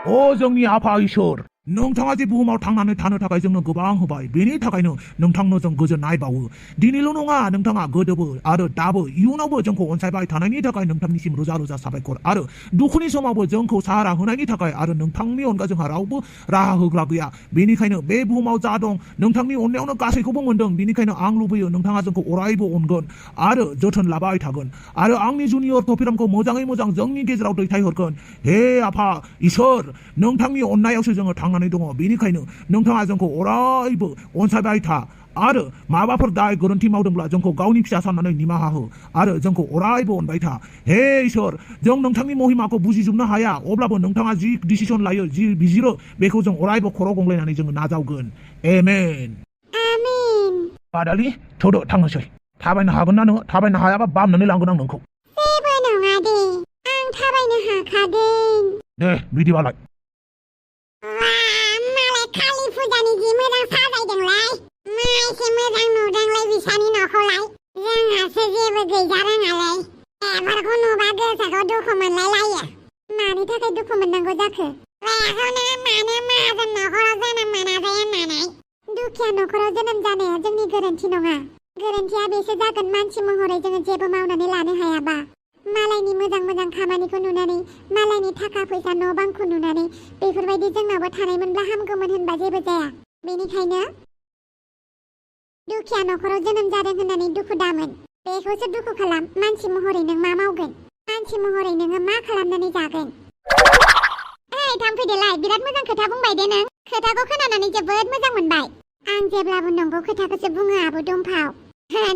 जोंनि आफा इसोर नोंथाङा जे बुहुमाव थांनानै थानो थाखाय जोंनो गोबां होबाय बेनि थाखायनो नोंथांनो जों गोजोननाय बावो दिनैल' नङा नोंथाङा गोदोबो आरो दाबो इयुनावबो जोंखौ अनसायबाय थानायनि थाखाय नोंथांनिसिम रोजा रोजा साबायखर आरो दुखुनि समावबो जोंखौ साहारा होनायनि थाखाय आरो नोंथांनि अनगा जोंहा रावबो राहा होग्रा गैया बेनिखायनो बे बुहुमाव जा दं नोंथांनि अननायावनो गासैखौबो मोनदों बेनिखायनो आं लुबैयो नोंथाङा जोंखौ अरायबो अनगोन आरो जोथोन लाबाय थागोन आरो आंनि जुनियर टफिरामखौ मोजाङै मोजां जोंनि गेजेराव दैथायहरगोन हे आफा इसोर नोंथांनि अननायावसो जोङो थांनानै दङ बेनिखायनो नोंथाङा जोंखौ अरायबो अनसायबाय था आरो माबाफोर दाय गोरोन्थि मावदोंब्ला जोंखौ गावनि फिसा साननानै निमाहा हो आरो जोंखौ अरायबो अनबाय था हे इसोर जों नोंथांनि महिमाखौ बुजिजोबनो हाया अब्लाबो नोंथाङा जि डिसिसन लायो जि बिजिरो बेखौ जों अरायबो खर' गंलायनानै जोङो नाजावगोन आमेन आमीन बादालि थौदो थांनोसै थाबायनो हागोन ना नोङो थाबायनो हायाबा बामनानै लांगोन आं नोंखौ जेबो नङा दे आं थाबायनो हाखागोन दे बिदिबालाय मालाय कालि फुजानि जि मोजां साजायदोंलाय माइसे मोजां नुदोंलाय बिसानि न'खौलाय जोंहासो जेबो गैजा रोङालाय बेफोरखौ नुबा गोसोखौ दुखु मोनलायलायो मानि थाखाय दुखु मोननांगौ जाखो बेखौनो मानो माहाजोन न'खराव जोनोम मोनाखै होननानै दुखिया न'खराव जोनोम जानाया जोंनि गोरोन्थि नङा गोरोन्थिया बेसो जागोन मानसि महरै जोङो जेबो मावनानै लानो हायाबा मालायनि मोजां मोजां खामानिखौ नुनानै मालायनि थाखा फैसा न' बांखौ नुनानै बेफोरबायदि जोंनावबो थानायमोनब्ला हामगौमोन होनबा जेबो जाया बेनिखायनो दुखिया न'खराव जोनोम जादों होननानै दुखु दामोन बेखौसो दुखु खालाम मानसि महरै नों मा मावगोन मानसि महरै नोङो मा खालामनानै जागोन ओइ थांफैदोलाय बिराद मोजां खोथा बुंबाय दे नों खोथाखौ खोनानानै जोबोद मोजां मोनबाय आं जेब्लाबो नंगौ खोथाखौसो बुङो आबो दंफाव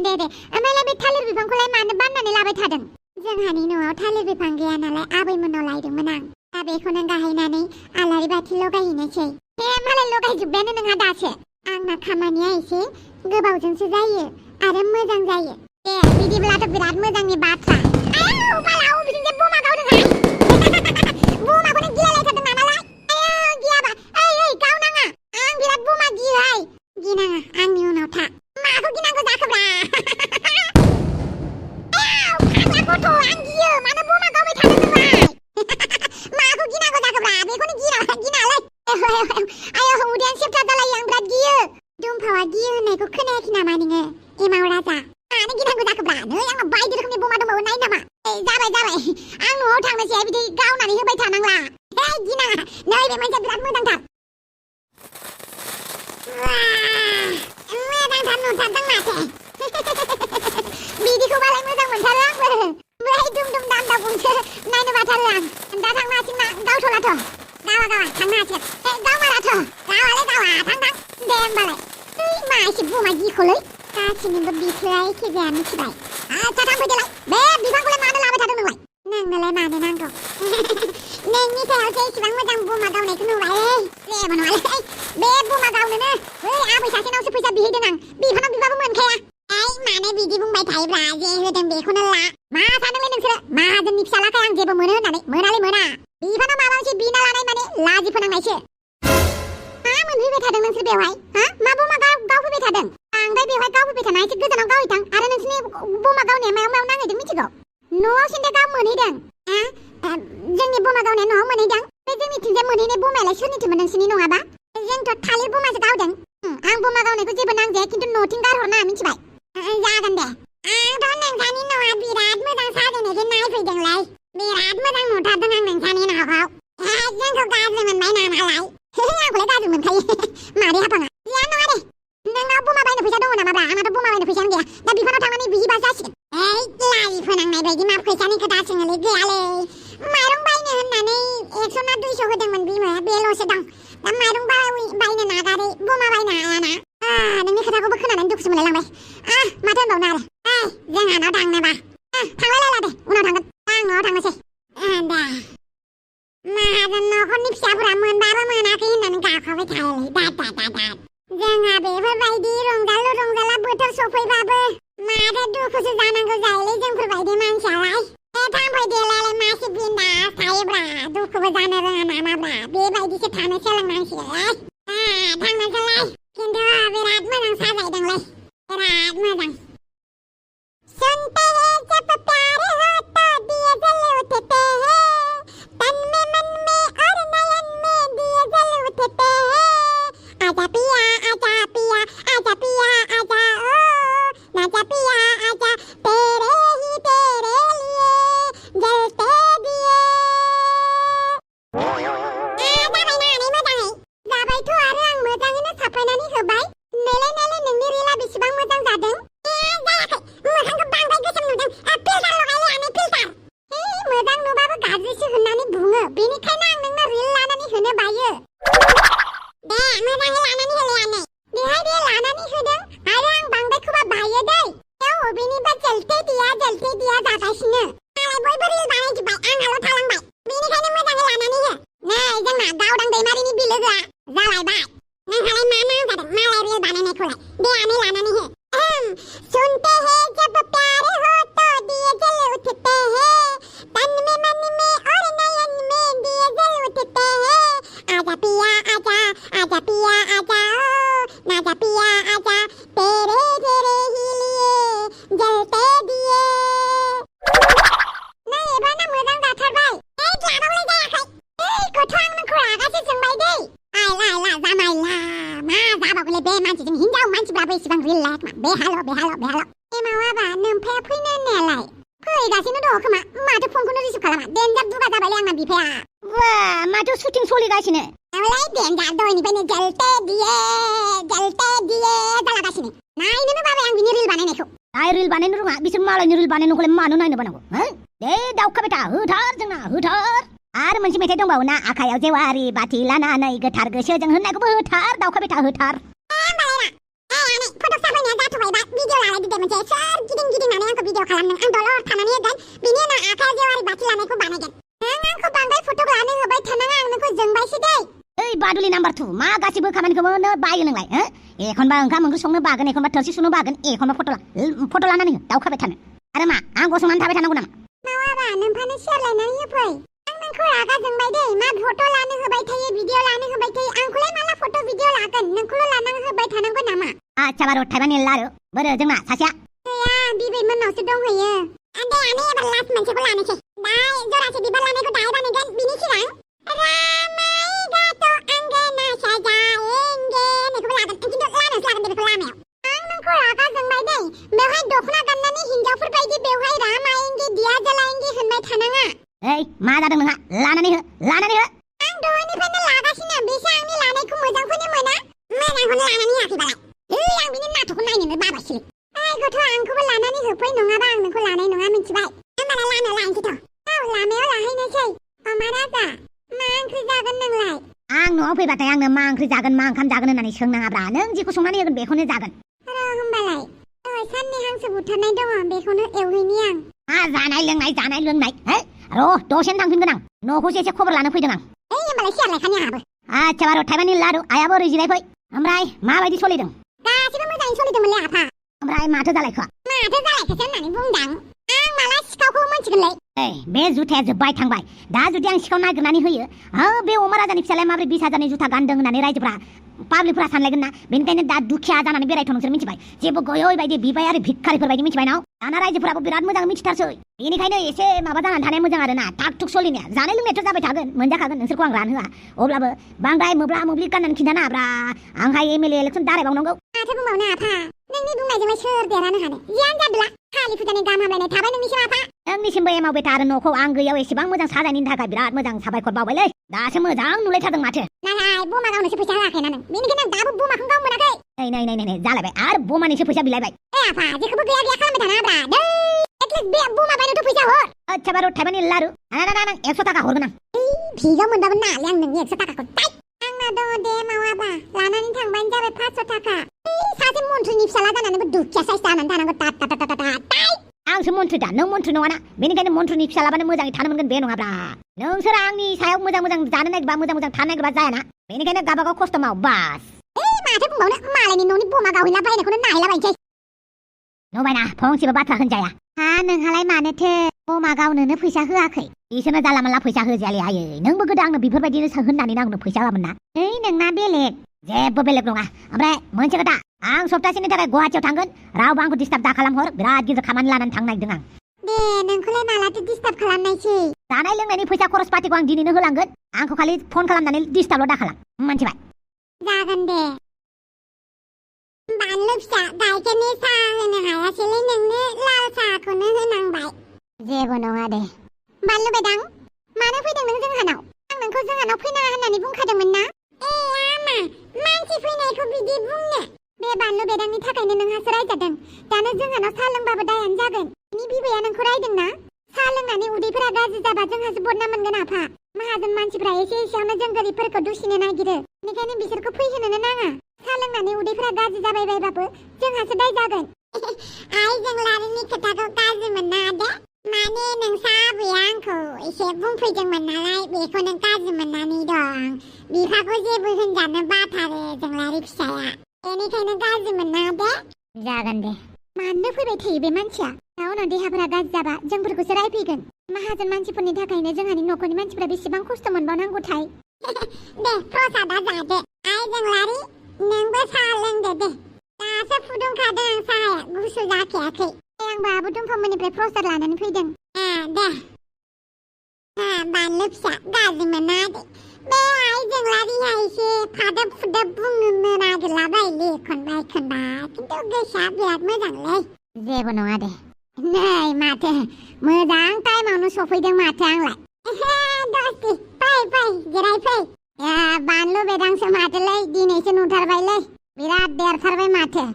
दे ओमफ्रायलाय बे थालिर बिफांखौलाय मानो बाननानै लाबाय थादों जोंहानि न'आव थालिर बिफां गैया नालाय आबैमोननाव लायदोंमोन आं दा बेखौनो गाहायनानै आलारि बाथि लगायहैनोसै मालाय लगायजोब्बायानो नोंहा दासो आंना खामानिया एसे गोबावजोंसो जायो आरो मोजां जायो दे बिदिब्लाथ' बिराद मोजांनि बाथ्रा आयौ बालाव बिदिनो बमा गावदोंहाय बमाखौनो गिलायलायथारदों नामालाय आयौ गियाबा ओइ गावनाङा आं बिराद बमा गियोहाय गिनाङा आंनि उनाव था माखौ गिनांगौ जाखोब्रा गथ' आं गियो मानो बमा गावबाय थादों नोंलाय माखौ गिनांगौ जाखोब्रा बेखौनो गिनालाय आयौ उदैयानो सेबथा जालायो आं बिराद गियो दुमफावा गियो होननायखौ खोनायाखै नामा नोङो एमाव राजा मानो गिनांगौ जाखोब्रा नै आंनाव बायदि रोखोमनि बमा दंबावो नाय नामा जाबाय आं न'आव थांनोसै बिदि गावनानै होबाय थानांला गिनाङा नै बे मोनसे बिराद मोजांथार मोजांथार नुथारदों माथो बिदिखौबालाय मोजां मोनथारो आंबो बै दुम दाम दामखौसो नायनो बाथारो आं दा थांनो हासिग ना गावथ'लाथ' गावा थांनो हासिग गावमाराथ' गावा थां दे होमबालाय मा एसे बमा गिखौलै गासिनिबो बिथोरा एखे जाया मिथिबाय आच्छा थांफैदोलाय बे बिफांखौलाय मानो लाबाय थादों नोंलाय नोंनोलाय मानो नांगौ नोंनि सायावसो एसेबां मोजां बमा गावनायखौ नुबाय जेबो नङालै बे बमा गावनोनो आबै सासेनावसो फैसा बिहैदों आं बिफानाव बिबाबो मोनखाया मानो बिदि बुंबाय थायोब्रा जे होदों बेखौनो ला मा सानदोंलै नोंसोरो माहाजोननि फिसालाखाय आं जेबो मोनो होननानै मोनालै मोना बिफानाव माबा मोनसे बिना लानाय माने लाजि फोनांनायसो मा मोनफैबाय थादों नोंसोर बेवहाय मा बमा गावफैबाय थादों बांद्राय बेवहाय गावफैबाय थाना एसे गोजानाव गावहैथां आरो नोंसोरनि बमा गावनाया मायाव नांहैदों मिथिगौ न'आव सिन्था गाव मोनहैदों जोंनि बमा गावनाया न'आव मोनहैदों बे जोंनिथिंजाय मोनहैनाय बमायालाय सोरनिथिंमोन नोंसोरनि नङाबा जोंथ' थालिर बमासो गावदों आं बमा गावनायखौ जेबो नांजाया खिन्थु न'थिं गारहरनाङा मिथिबाय जागोन दे आंथ' नोंसानि न'आ बिराद मोजां साजायनायखौ नायफैदोंलाय बिराद मोजां नुथारदों आं नोंसानि न'खौ जोंखौ गाज्रि मोनबाय नामालाय आंखौलाय गाज्रि मोनखायो मादै हाफाङा जियानो नङा दे नोंनाव बमा बायनो फैसा दङ नामाब्रा आंनाथ' बमा बायनो फैसायानो गैया दा बिफानाव थांनानै बिहैबा जासिगोन लाजि फोनांनाय बायदि मा फैसानि खोथा सोङोलै गैयालै माइरं बायनो होननानै 100 ना 200 होदोंमोन बिमाया बेल'सो दं दा माइरं बायनो नागारै बमा बायनो हायाना नोंनि खोथाखौबो खोनानानै दुखुसो मोनलायलांबाय माथो होनबावनो आरो जोंहानाव थांनोबा थांलायलायला दे उनाव थांगोन आं न'आव थांनोसै दा माहाजोन न'खरनि फिसाफोरा मोनबाबो मोनाखै होननानै गाखाबाय थायोलै दा जोंहा बेफोरबायदि रंजाला बोथोर सफैबाबो माथो दुखुसो जानांगौ जायोलै जोंफोरबायदि मानसियालाय थांफैदेलाय मासे बिन्दास थायोब्रा दुखुबो जानो रोङा नामाब्रा बेबायदिसो थानो सोलोंनांसिगोनलै थांनोसैलाय खिन्थु बिराद मोजां साजायदोंलै बिराद मोजां सुनते हैं जब प्यार हो तो दिए जल उठते हैं तन में मन में और नयन बुङो बेनिखायनो आं नोंनो रिल लानानै होनो बायो दे मोजाङै लानानै होलै आनै बेहाय बे लानानै होदों आरो आं बांद्रायखौबा बायो दै बेयाव अबेनिबा जलते दिया जागासिनो नालाय बयबो रिल बानायजोब्बाय आंहाल' थालांबाय बेनिखायनो मोजाङै लानानै हो नै जोंना गावदां दैमारिनि बिलोगोआ जालायबाय नोंहालाय मा जादों मालाय रिल बानायनायखौलाय दे आनै लानानै हो सुनते हैं जब प्यार हो तो दिए जल उठते हैं तन में मन में और नयन में दिए जल उठते हैं आजा पिया आजा आजा पिया आजा ना जा पिया आजा तेरे तेरे ही लिए जलते दिए नै एबारना मोजां जाथारबाय लाबावलाय जायाखै गथ' आं नोंखौ रागासो जोंबाय दै आयला जामायला मा जाबावगोलै बे मानसिजों हिनजाव मानसिफ्राबो इसिबां रिल लाया खोमा बेहाल' ए मावाबा नोमफाया फैनो होननायालाय फैगासिनो दङ खोमा माथो फनखौनो रिसिभ खालामा देन्जार दुगा जाबायलै आंना बिफाया बा माथो शुटिं सोलिगासिनो औलै देन्जार दहायनिफ्रायनो जलते दिए जालागासिनो नायनोनो बाबाय आं बिनि रिल बानायनायखौ आइ रिल बानायनो रोङा बिसोर मालायनि रिल बानायनायखौलाय मानो नायनो बानांगौ दे दाउखा बेटा होथार जोंना होथार आरो मोनसे मेथाइ दंबावो ना आखायाव जेवारि बाथि लानानै गोथार गोसोजों होननायखौबो होथार दाउखा बेटा होथार आनै फटक साफायनाया जाथ'बायबा भिडिअ लालाय दिदे मोनसे सोर गिदिंनानै आंखौ भिडिअ खालामदों आं दलर थानानै होगोन बिनि उनाव आखायाव जेवारि बाथि लानायखौ बानायगोन नों आंखौ बांद्राय फटक लानो होबाय थानाङा आं नोंखौ जोंबायसो दै ओइ बादुलि नाम्बार 2 मा गासिबो खामानिखौनो बायो नोंलाय एखनबा ओंखाम ओंख्रि संनो बागोन एखनबा थोरसि सुनो बागोन एखनबा फट' लानानै हो दाउखाबाय थानो आरो मा आं गसंनानै थाबाय थानांगौ नामा मावाबा नोंफानो शेयार लायनानै होफै आं नोंखौ रागा जोंबाय दै मा फट' लानो होबाय थायो भिडिअ लानो होबाय थायो आंखौलाय माला फट' भिडिअ लागोन नोंखौल' लानानै होबाय थानांगौ नामा आच्छा बार' थाइबानि लारु बोरो जोंना सासेया गैया बिबैमोननावसो दंहैयो दे आनै एबार लास्ट मोनसेखौ लानोसै दाय जरासे बिबार लानायखौ दाय बानायगोन बिनि सिगां रामायगा तो आंगना साजाएंगे नैखौबो लागोन खिन्थु लानोसो लागोन बेखौ लामायाव आं नोंखौ रागा जोंबाय दै बेवहाय दख'ना गाननानै हिनजावफोर बायदि बेवहाय रामायेंगे दिया जलाएंगे होनबाय थानाङा ओइ मा जादों नोंहा लानानै हो आं दहायनिफ्रायनो लागासिनो बेसो आंनि लानायखौ मोजांखौनो मोना मोजांखौनो लानानै होआखैबालाय आं बिनि नाथ'खौ नायनोनो बाबायसै गथ' आंखौबो लानानै होफै नङाबा आं नोंखौ लानाय नङा मिथिबाय होमबालाय लानोसैथ' लामायाव लाहैनोसै अमा राजा मा ओंख्रि जागोन नोंलाय आं न'आव फैबाथाय आंनो मा ओंख्रि जागोन मा ओंखाम जागोन होननानै सोंनाङाब्रा नों जेखौ संनानै होगोन बेखौनो जागोन होमबालाय साननि हांसो बुथारनाय दङ बेखौनो एवहैनि आं जानाय लोंनाय र' दसेनो थांफिनगोन आं न'खौसो एसे खबर लानो फैदों आं होमबालाय शेयार लायखानि आंहाबो आच्छा बार' थाइबानि लारु आयाबो ओरै जिरायफै ओमफ्राय माबायदि सोलिदों गासिबो मोजाङै सोलिदोंमोनलै आफा ओमफ्राय माथो जालायखोसो होननानै बुंदां आं माला सिखावखौ मोनथिगोनलै बे जुथाया जोब्बाय थांबाय दा जुदि आं सिखाव नागिरनानै होयो बे अमा राजानि फिसालाया माबोरै 20,000नि जुथा गानदों होननानै रायजोफ्रा पाब्लिकफोरा सानलायगोन ना बेनिखायनो दा दुखिया जानानै बेरायथ' नोंसोर मिथिबाय जेबो गयै बायदि बिबाय आरो भिखारिफोर बायदि मिथिबाय ना दाना रायजोफोराबो बिराद मोजां मिथिथारसै बेनिखायनो एसे माबा जानानै थानाया मोजां आरो ना थाक थुक सोलिनाया जानाय लोंनायाथ' जाबाय थागोन मोनजाखागोन नोंसोरखौ आं रानहोआ अब्लाबो बांद्राय मोब्लिब गाननानै खिन्थानाङाब्रा आंहा एमएलए इलेक्सन दारायबावनांगौ माथो बुंबावनो आफा नोंनि बुंनायजोंलाय सोर देरहानो हानो जियानो जादोला कालि फुजानि गाहाम हामलायनाय थाबाय नोंनिसिम आफा नोंनिसिमबो एमाव बेटा आरो न'खौ आं गैयाव एसेबां मोजां साजायनायनि थाखाय बिराद मोजां साबायखर बावबायलै दासो मोजां नुलायथारदों माथो नाथाय बमा गावनोसो फैसा होआखैना नों बेनिखायनो आं दाबो बमाखौनो गाव मोनाखै नै जालायबाय आरो बमानिसो फैसा बिलायबाय आफा जेखौबो गैया खालामबाय थानाङाब्रा दै एटलिस्ट बे बमा बायनोथ' फैसा हर आच्छा बार' थाइबानि लारु 100 थाखा हरगोन आं भिगाव मोनबाबो नालै आं नोंनि 100 थाखाखौ आंना दङ दे मावाबा लानानै थांबानो जाबाय 500 थाखा सासे मन्थ्रिनि फिसाला जानानैबो दुखिया साइस जानानै थानांगौ आंसो मन्थ्रि दा नों मन्थ्रि नङाना बेनिखायनो मन्थ्रिनि फिसालाबानो मोजाङै थानो मोनगोन बे नङाब्रा नोंसोर आंनि सायाव मोजां जानो नागिरबा मोजां थानो नागिरबा जायाना बेनिखायनो गावबागाव खस्थ' माव बास माथो बुंबावनो मालायनि न'नि बमा गावहैला बायनायखौनो नायलाबायनोसै नुबायना फंसेबो बाथ्रा होनजाया नोंहालाय मानोथो बमा गावनोनो फैसा होआखै बिसोरनो जाला माला फैसा होजायालै आयै नोंबो गोदो आंनो बेफोरबायदिनो होननानै आंनो फैसा होआमोन ना नोंना बेलेग जेबो बेलेग नङा ओमफ्राय मोनसे खोथा आं सप्तासेनि थाखाय गुवाहाटियाव थांगोन रावबो आंखौ डिस्टार्ब दा खालामहर बिराद गिदिर खामानि लानानै थांनो नागिरदों आं दे नोंखौलाय मालाथो डिस्टार्ब खालामनायसै जानाय लोंनायनि फैसा खरस पातिखौ आं दिनैनो होलांगोन आंखौ खालि फन खालामनानै डिस्टार्बल' दा खालाम मिथिबाय जागोन दे बानलु फिसा गाइखेरनि साहा होनो हायासैलै नोंनो लाल साहाखौनो होनांबाय जेबो नङा दे बानलु बेदां मानो फैदों नों जोंहानाव आं नोंखौ जोंहानाव फैनाङा होननानै बुंखादोंमोन ना आमा मानसि फैनायखौ बिदि बुंनो बे बानलु बेदांनि थाखायनो नोंहासो रायजादों दानो जोंहानाव साहा लोंबाबो दायानो जागोन बिनि बिबैया नोंखौ रायदों ना साहा लोंनानै उदैफोरा गाज्रि जाबा जोंहासो बदनाम मोनगोन आफा माहाजोन मानसिफ्रा एसे एसेयावनो जों गोरिबफोरखौ दुसिनो नागिरो बेनिखायनो बिसोरखौ फैहोनोनो नाङा साहा लोंनानै उदैफोरा गाज्रि जाबाय बायबाबो जोंहासो दाय जागोन आइ जों लारिनि खोथाखौ गाज्रि मोनना दे माने नोंसा आबैया आंखौ एसे बुंफैदोंमोन नालाय बेखौ नों गाज्रि मोननानै दं बिफाखौ जेबो होनजानो बाथारो जों लारि फिसाया बेनिखायनो गाज्रि मोनना दे जागोन दे मानो फैबाय थायो बे मानसिया उनाव देहाफोरा गाज्रि जाबा जोंफोरखौसो रायफैगोन माहाजोन मानसिफोरनि थाखायनो जोंहानि न'खरनि मानसिफ्रा बेसेबां खस्थ' मोनबावनांगौथाय दे प्रसादा जादो आइ जों लारि नोंबो साहा लोंदो दे दासो फुदुंखादों आं साहाया गुसु जाखायाखै आंबो आबो दुमफामोननिफ्राय प्रसाद लानानै फैदों दे बानलु फिसा गाज्रि मोना दे बे आइ जों लारिया एसे फादोब फुदोब बुंनो नागिरलाबायलै एखनबा एखनबा खिन्थु गोसोआ बिराद मोजांलै जेबो नङा दे नै माथो मोजां टाइमावनो सफैदों माथो आंलाय दस्ति फै जिरायफै बानलु बेदांसो माथोलै दिनैसो नुथारबायलै बिराद देरथारबाय माथो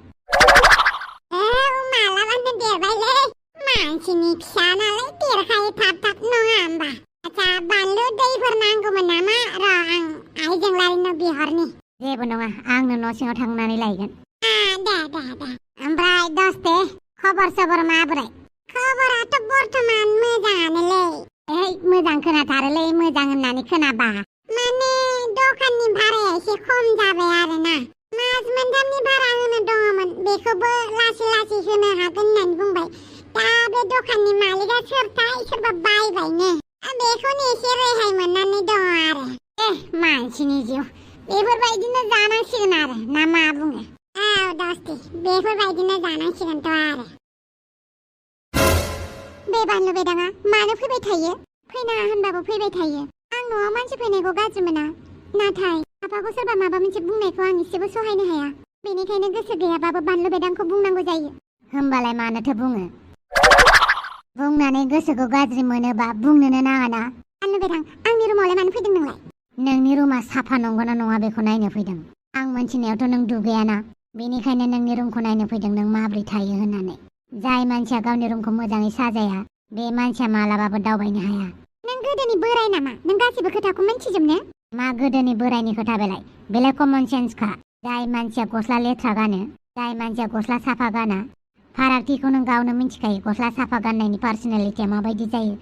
मालाबानो देरबायलै मानसिनि फिसा नालाय देरखायो थाब थाब नङा होमबा आच्छा बानलु दैफोर नांगौमोन नामा र' आं आइजों लारिनो बिहरनि जेबो नङा आंनो न' सिङाव थांनानै लायगोन दे ओमफ्राय दस्ते खबर सबर माबोरै खबराथ' बर्थमान मोजाङानोलै मोजां खोनाथारोलै मोजां होननानै खोनाबा माने दखाननि भाराया एसे खम जाबाय आरोना मास मोनथामनि भारा होनो दङमोन बेखौबो लासै लासै होनो हागोन होननानै बुंबाय दा बे दखाननि मालिकआ सोरथाय सोरबा बायबायनो बेखौनो एसे रेहाय मोननानै दङ आरो मानसिनि जिउ बेफोरबायदिनो जानांसिगोन आरो ना मा बुङो दस्ति बेफोरबायदिनो जानांसिगोनथ' आरो बे बानलु बेदाङा मानो फैबाय थायो फैनाङा होनबाबो फैबाय थायो आं न'आव मानसि फैनायखौ गाज्रि मोना नाथाय आफाखौ सोरबा माबा मोनसे बुंनायखौ आं एसेबो सहायनो हाया बेनिखायनो गोसो गैयाबाबो बानलु बेदांखौ बुंनांगौ जायो होमबालाय मानोथो बुङो बुंनानै गोसोखौ गाज्रि मोनोबा बुंनोनो नाङाना बानलु बेदां आंनि रुमावलाय मानो फैदों नोंलाय नोंनि रुमा साफा नंगौना नङा बेखौ नायनो फैदों आं मोनथिनायावथ' नों दुगैयाना बेनिखायनो नोंनि रुमखौ नायनो फैदों नों माबोरै थायो होननानै जाय मानसिया गावनि रुमखौ मोजाङै साजाया बे मानसिया मालाबाबो दावबायनो हाया नों गोदोनि बोराय नामा नों गासिबो खोथाखौ मिन्थिजोबनो मा गोदोनि बोरायनि खोथा बेलाय कमन सेन्सखा जाय मानसिया गस्ला लेथ्रा गानो जाय मानसिया गस्ला साफा गाना फारागथिखौ नों गावनो मिन्थिखायो गस्ला साफा गाननायनि पार्सनेलिटिया माबायदि जायो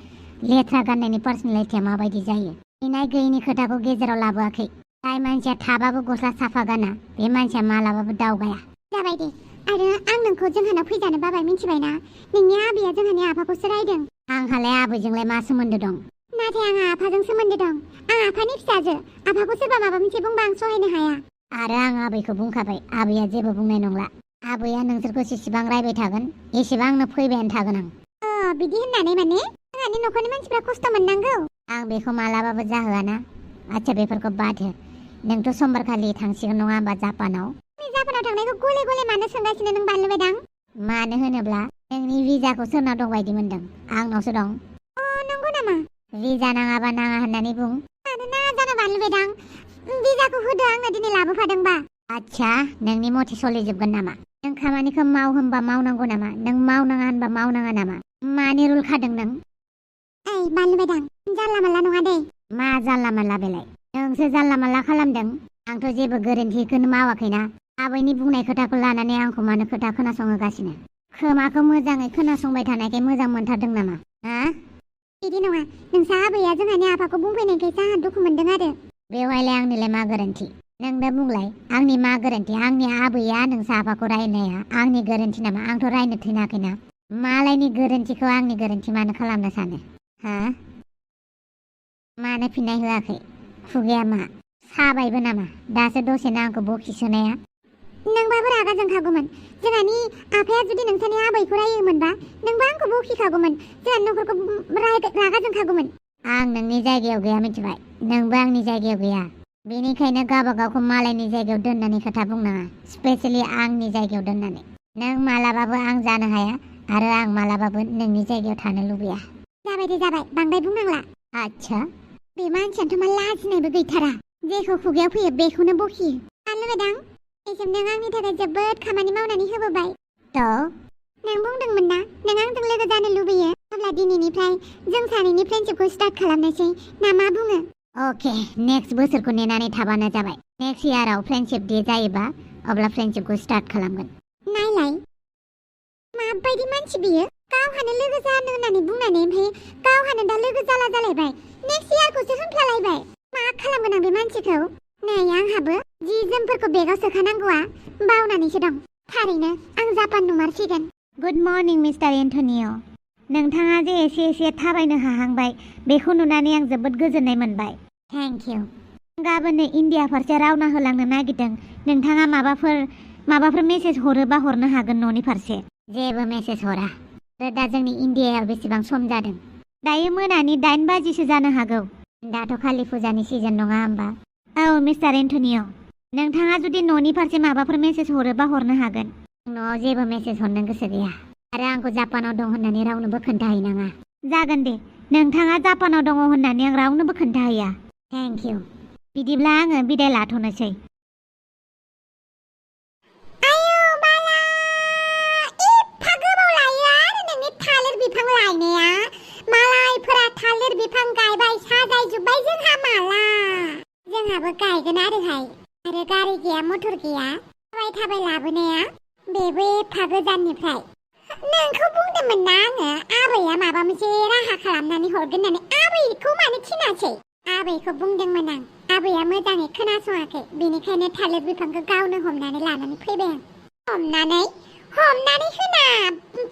लेथ्रा गाननायनि पार्सनेलिटिया माबायदि जायो इनाय गैयिनि खोथाखौ गेजेराव लाबोआखै जाय मानसिया थाबाबो गस्ला साफा गाना बे मानसिया मालाबाबो दावगाया जाबाय दे आरो आं नोंखौ जोंहानाव फैजानो बाबाय मिन्थिबायना नोंनि आबैया जोंहानि आफाखौसो रायदों आंहालाय आबैजोंलाय मा सोमोन्दो दं नाथाय आंहा आफाजों सोमोन्दो दं आं आफानि फिसाजो आफाखौ सोरबा माबा मोनसे बुंबा आं सहायनो हाया आरो आं आबैखौ बुंखाबाय आबैया जेबो बुंनाय नंला आबैया नोंसोरखौ जेसेबां रायबाय थागोन एसेबांनो फैबायानो थागोन आं बिदि होननानै माने जोंहानि न'खरनि मानसिफ्रा खस्थ' मोननांगौ आं बेखौ मालाबाबो जाहोआना आच्छा बेफोरखौ बाद हो नोंथ' समबारखालि थांसिगोन नङा होमबा जापानाव जापानाव थांनायखौ गले गले मानो सोंगासिनो नों बानलु बेदां मानो होनोब्ला नोंनि भिजाखौ सोरनाव दं बायदि मोनदों आंनावसो दं नंगौ नामा भिजा नाङाबा नाङा होननानै बुं मानो नाङा जानो बानलु बेदां भिजाखौ होदो आंनो दिनै लाबोफादोंबा आच्छा नोंनि मथे सोलिजोबगोन नामा नों खामानिखौ माव होनबा मावनांगौ नामा नों मावनाङा होनबा मावनाङा नामा मानि रुल खादों नों बानलु बेदां जानला मानला नङा दे मा जानला मानला बेलाय नोंसो जानला मानला खालामदों आंथ' जेबो गोरोन्थिखौनो मावाखैना आबैनि बुंनाय खोथाखौ लानानै आंखौ मानो खोथा खोनासंहोगासिनो खोमाखौ मोजाङै खोनासंबाय थानायखाय मोजां मोनथारदों नामा बिदि नङा नोंसा आबैया जोंहानि आफाखौ बुंफैनायखायसो आंहा दुखु मोनदों आरो बेवहायलाय आंनिलाय मा गोरोन्थि नोंनो बुंलाय आंनि मा गोरोन्थि आंनि आबैया नोंसा आफाखौ रायनाया आंनि गोरोन्थि नामा आंथ' रायनो थिनाखैना मालायनि गोरोन्थिखौ आंनि गोरोन्थि मानो खालामनो सानो मानो फिननाय होआखै खुगाया मा साबायबो नामा दासो दसेनो आंखौ बखिसोनाया नोंबाबो रागा जोंखागौमोन जोंहानि आफाया जुदि नोंसानि आबैखौ रायोमोनबा नोंबो आंखौ बखिखागौमोन जोंहानि न'खरखौ रागा जोंखागौमोन आं नोंनि जायगायाव गैया मिथिबाय नोंबो आंनि जायगायाव गैया बेनिखायनो गावबागावखौ मालायनि जायगायाव दोननानै खोथा बुंनाङा स्पेसियेलि आंनि जायगायाव दोननानै नों मालाबाबो आं जानो हाया आरो आं मालाबाबो नोंनि जायगायाव थानो लुबैया जाबाय दे जाबाय बांद्राय बुंनांला आच्छा बे मानसियाथ' मा लाजिनायबो गैथारा जेखौ खुगायाव फैयो बेखौनो बखियो बानलु बेदां बेसिम नों आंनि थाखाय जोबोद खामानि मावनानै होबोबाय नों बुंदोंमोन ना नों आंजों लोगो जानो लुबैयो अब्ला दिनैनिफ्राय जों सानैनि फ्रेन्डशिपखौ स्टार्ट खालामनोसै ना मा बुङो अके नेक्स्ट बोसोरखौ नेनानै थाबानो जाबाय नेक्स्ट इयाराव फ्रेन्डशिप डे जायोबा अब्ला फ्रेन्डशिपखौ स्टार्ट खालामगोन नायलाय माबायदि मानसि बियो गावहानो लोगो जानो होननानै बुंनानै ओमफ्राय गावहानो दा लोगो जाला जालायबाय नेक्स्ट इयारखौसो होनफ्लालायबाय मा खालामगोन आं बे मानसिखौ नै आंहाबो जि जोमफोरखौ बेगाव सोखानांगौआ बावनानैसो दं थारैनो आं जापान नुमारसिगोन गुड मर्निं मिस्टार एन्टनिय' नोंथाङा जे एसे एसे थाबायनो हाहांबाय बेखौ नुनानै आं जोबोद गोजोननाय मोनबाय थेंक इउ गाबोननो इन्डिया फारसे रावना होलांनो नागिरदों नोंथाङा माबाफोर मेसेज हरोबा हरनो हागोन न'नि फारसे जेबो मेसेज हरा आरो दा जोंनि इन्डियायाव बेसेबां सम जादों दायो मोनानि 8 बाजिसो जानो हागौ दाथ' कालि फुजानि सिजन नङा होमबा औ मिस्टार एन्टनिय' नोंथाङा जुदि न'नि फारसे माबाफोर मेसेज हरोबा हरनो हागोन न'आव जेबो मेसेज हरनो गोसो गैया आरो आंखौ जापानाव दं होननानै रावनोबो खोन्थाहैनाङा जागोन दे नोंथाङा जापानाव दङ होननानै आं रावनोबो खोन्थाहैया थेंक इउ बिदिब्ला आङो बिदाय लाथ'नोसै आयौ बाला एफा गोबाव लायो आरो नोंनि थालिर बिफां लायनाया मालायफोरा थालिर बिफां गायबाय साजायजोब्बाय जोंहा माला जोंहाबो गायगोन आरोहाय आरो गारि गैया मटर गैया थाबाय लाबोनाया बेबो एफा गोजाननिफ्राय नोंखौ बुंदोंमोन ना आङो आबैया माबा मोनसे राहा खालामनानै हरगोन होननानै आबैखौ मानो थिनासै आबैखौ बुंदोंमोन आं आबैया मोजाङै खोनासङाखै बेनिखायनो थालिर बिफांखौ गावनो हमनानै लानानै फैबाय आं हमनानै होना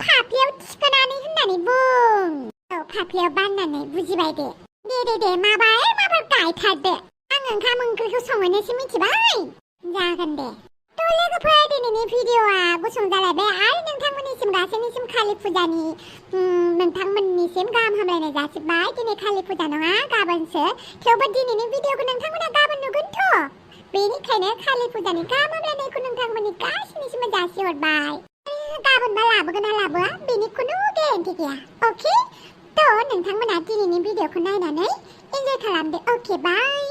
फाफ्लियाव थिखोनानै होननानै बुं औ फाफ्लियाव बाननानै बुजिबाय दे माबाफोर गायथारदो आं ओंखाम ओंख्रिखौ संहैनोसो मिथिबाय जागोन दे थ' लोगोफोर दिनैनि भिडिअ'आ गुसुं जालायबाय आरो नोंथांमोननिसिम गासैनिसिम कालि फुजानि नोंथांमोननिसिम गाहाम हामलायनाय जासिबाय दिनै कालि फुजा नङा गाबोनसो थेवबो दिनैनि भिडिअ'खौ नोंथांमोना गाबोन नुगोनथ' बेनिखायनो कालि फुजानि गाहाम हामलायनायखौ नोंथांमोननि गासैनिसिम जासिहरबाय गाबोनबा लाबोगोन ना लाबोआ बेनि खुनु गेरेन्टि गैया अके थ' नोंथांमोना दिनैनि भिडिअ'खौ नायनानै एन्जय खालामदो अके बाय